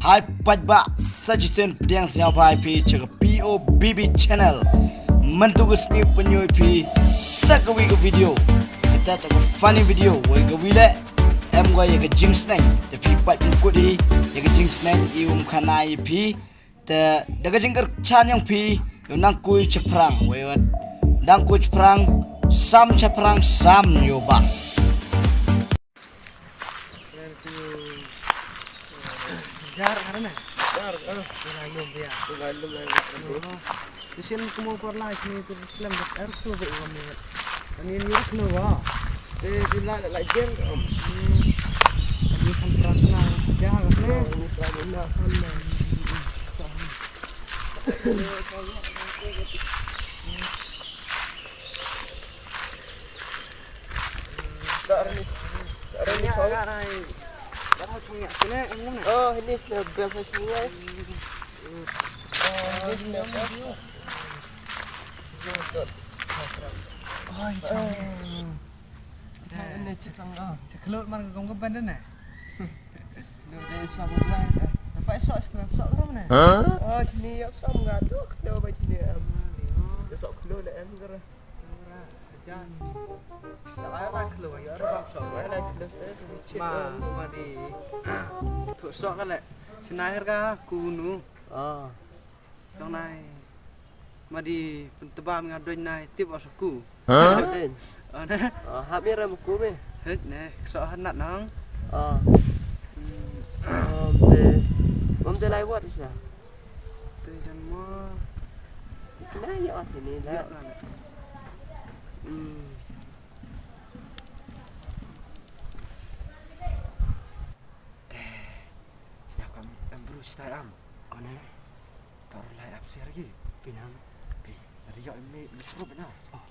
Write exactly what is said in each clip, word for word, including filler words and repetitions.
Hai paidbah, sa shisien pdiang sngewbha ïa phi sha ka P O B B channel. Mynta ka sngi pynïoh ïa phi sa kawei ka video. Kata ka funny video, wei kawei leh em ko ïa ka jingsneng. Te phi peit kut hi ïa ka jingsneng, i um khana ïa phi. Te da ka jingkyrchan jong phi, ïa u nang kui chaphrang, wei wat nang kui chaphrang, sam chaphrang, sam ïa u bang. Jar, karena? Jar, ah. Ila lum dia. Ila lum, ila lum. Oh. Di sini semua por lai sini tu, lem, er tu, be, kami. Kami ni ruk no wa. Te di la, la jar, om. Hmm. Kami kan pernah jar, ne? Ini pernah kan. Tak ada ni. Tak ada ni. Ini chong. Agak nai. Dah tahu chong ya. Sini, em, ni. Oh, ini sudah bel saya semua. Oh, ini sudah bel. Oi, chong. Ini cek sang, oh. Cek kelut man ke kong ke benda ni. Lu dei sam u Blai, eh. Nampak esok situ, esok ke mana? Hah? Oh, sini ya sam ngadu, kena ba sini, em. Esok kena le em, kera. Kera, kerja. Tak payah lah kena, ya, orang bang sok. Mana kena sini, sini, cik, ma, em. Ma di. Tu sok kan le. Sini akhir ka, kunu. Ah. Tang nai. Ma di pyntba me nga doin nai tip o saku. Hah? Doin. Ana. Ah, hap me ram ku me. Het ne, so hanat nang. Ah. Hmm. Om te. Om te lai wat sa. Te jan ma. Kena ya ot ini la. Ya kan. Hmm. Te. Sñiaw kam em bru stai am. One. Tor lai ap ser gi. Pinang. Pi. Ri yo em me me prup na. Oh.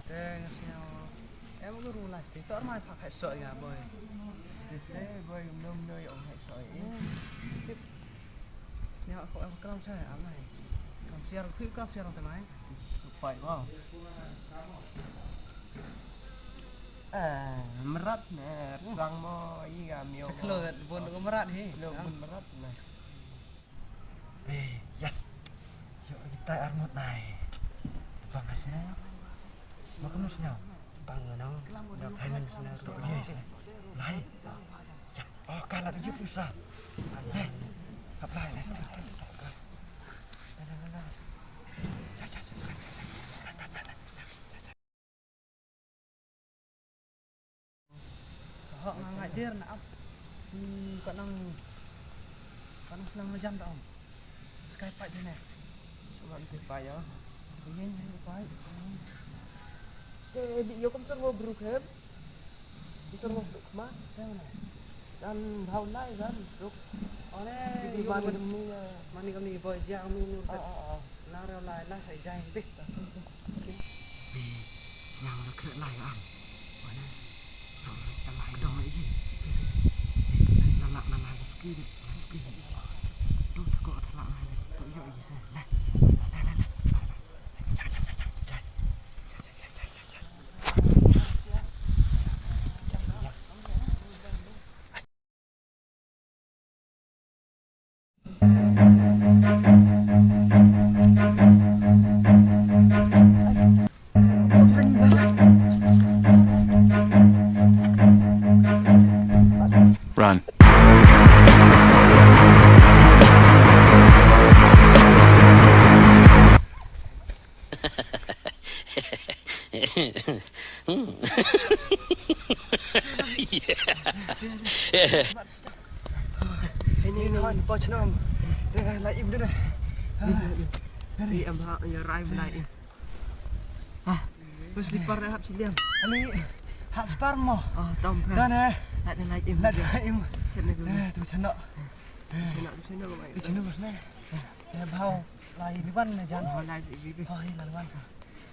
Te sñiaw. Em guru lai ti tor mai phak hai so ya boy. Te boy no no yo hai so. Sñiaw ko em kram sa am nai. Kram siar, phi kram siar te nai. Pai wow. Eh, merat ne, sang mo i ga mio. Klo dat bon ko merat hi. Lo bon merat ne. Be, yes. Yo kita armut nai. Bang asne. Makan sñiaw. Bang nang. Dak hai nang sñiaw to yes. Lai. Oh, kalat yu pusa. Hap lai. Hok nga ngai dir na ap. Hmm, ka nang, ka nang snang majan da om. Skai pai dine. Suma ite pai ya. Yin yin pai. Te di yo kam sar mo bru khem. Isor mo bru kma. Te mana? Dan hau lai dan bru. Ole, di yo mani kam ni, mani kam ni boy jang mi nur. Ah, ah, ah. Nar lai lai sai jai beh. Bi, nang la kre lai an. Wana. Nang la kre lai dong ai ji. La la la la ski de, la ski de. Tu ko la la. Tu yo ji sa. La. La la la. Ja ja ja ja. Ja ja ja ja ja. Run. Ini hon pochnong. Deh la im deh. Ni em ha ya rai bnai. Ah, slipper hap chiliam. Ani hap spar mo. Ah, tom. Dah ne. Hap la im. La im. Chena. Eh, tu chena. Chena, chena mai. Chena bas ne. Eh, bhau lai liban ne jan. Bhau lai liban. Oh, hi lai liban ka.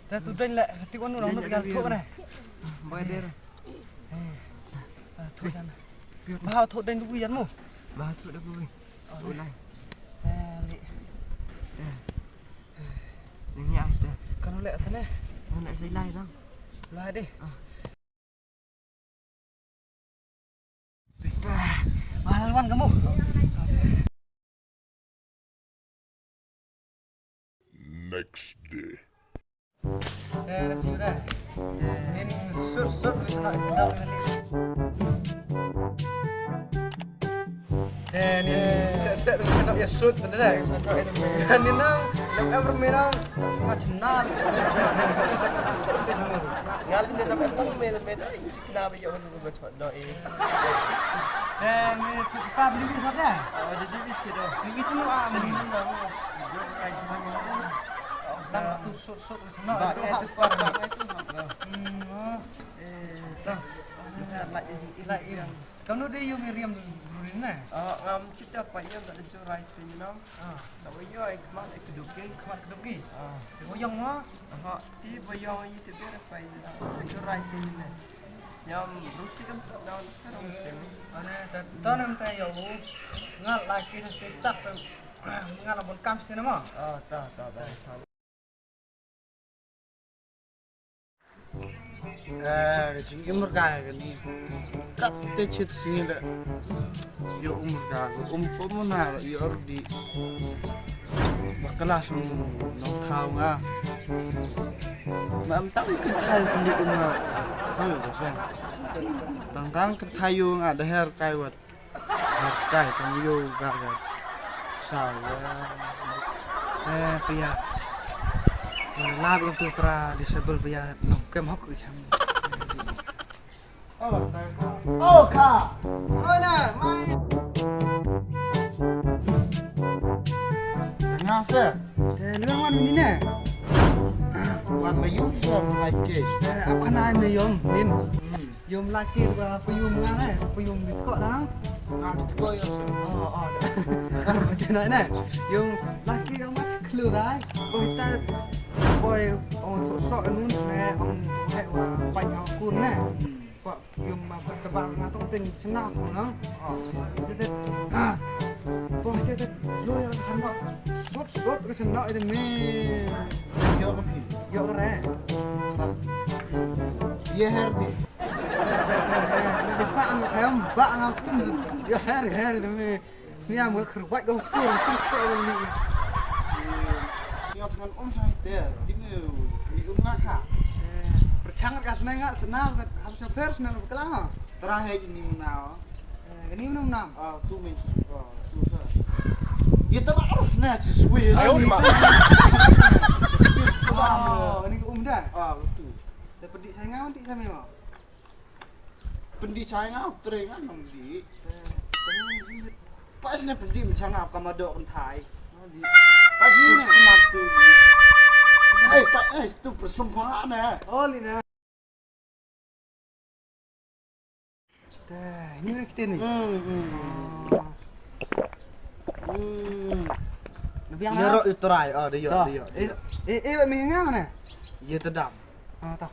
Te tu den le, ti wan nu nang nu ka thu ne. Bai der. Eh. Thu jan. Bhau thu den du jan mu. Bhau thu den du. Oh, lai. Eh, li. Ni ni ai te. Kan Leh tane. Leh soi lai tang. Lai deh. Wah, lawan kamu. Next day. Eh, dah tidur dah. Nin sut sut tu nak nak ni. Eh, nin set set tu nak ya sut tu dah. Nin nang nak ever menang macam nar. Ngal ni nak ever menang. Kenapa ya? Ba chot noh ïa. Eh, me tu sepa beli ni sat dah. Oh, ada duit tu dah. Beli semua ah, beli ni dah. Jom ai jom ni. Dah tu sot sot semua. Ba eh tu pa ba eh tu. Hmm. Eh, dah. Lai lai. Kamu dei ïa Miriam dulu ni. Ah, ngam kita pa ïa tak ada jurai tu, you know. Ah. Sa ïa ai khmat ai kedok ki. Khmat kedok ki. Ah. Ïa ong ma. Aha, ti ba ïa ïa te ber pa ïa. Ai jurai tu ni. Ïam rusi kam tu daun ka rong sing. Ane ta ta nam ta ïa u. Ngal lai ki sa stak ta. Ngal bon kam sini ma. Ah, ta ta ta. Eh, ka jingim rka kane. Kat te chit sngi leh. Ïoh um rka, um pynmuna leh, ïoh rdi. Ba klas nongthaw nga. Ba em tang kynthai pyndik um nga. Tang ka seng. Tang tang kynthai ïoh nga da her kai wat. Hastai tang ïoh ga ga. Sa ga. Eh, pia. Lap long tu pra disable pia. Nok kem hok ri ham. Oh, ka. Oh, na, mai. Nga se. Eh, ni wan ni ne. Wan ma yum se, mai ke. Eh, aku na me yum, nin. Yum laki ba payum nga ne, payum di ko lang. Nga di ko ya. Oh, oh. Macam mana ne? Yum laki yang macam kelu dai. Boy ta, boy, oh, tu sok nun ne, ong he wa pai ngau kun ne. Ko yum ma tebang nga tu ping senap lang. Oh. Tete. Ah. Boy tete. Yo ya senap. Sot sot ke senap itu me. Yo ke pi. Yo ke re. Ye her di. Di ba nga khem, ba nga tum. Ya her, her de me. Sniam ga khrwat ga tu, tu so ga ni. Sniam ngan um sai te, di me, di um nga kha. Perchang ka snai nga, snar, hab sa per, snar bakla. Terakhir ini menang. Ini menang menang. Ah, tu main, ah, tu sa. Ye tara arus na, siswi. Ayo, ma. Siswi, ah, ini um dah. Ah, tu. Dapat di saya ngau, di saya mau. Pyndi chai nga, u trei nga nong di. Pas ne pyndi mynsha nga ka ma dok kynthai. Pas ne ka ma tu di. Ei, ka, ei, tu persum pha ne. Oh, li ne. Te, ni ne kita ni. Hmm, hmm. Hmm. Lebih yang ro u trai, oh, dia, dia. Eh, eh, eh, ba mi nga ne. Ye tedam. Ah, ta.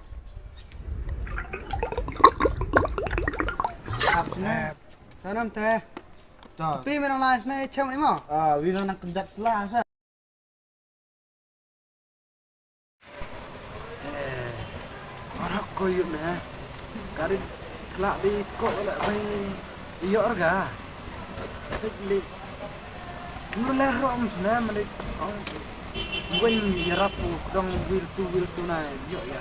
Tap sini. Sanam te. Ta. Pi menang lai sini chem ni mo. Ah, wi nang kyndat sla sa. Eh, ora ko yu ne. Kari kla di ko la bai yo orga. Sik li. Mula rom sene malik. Wen yarap u dong wil tu wil tu na yo ya.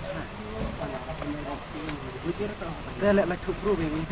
Te lek la chup ru beng.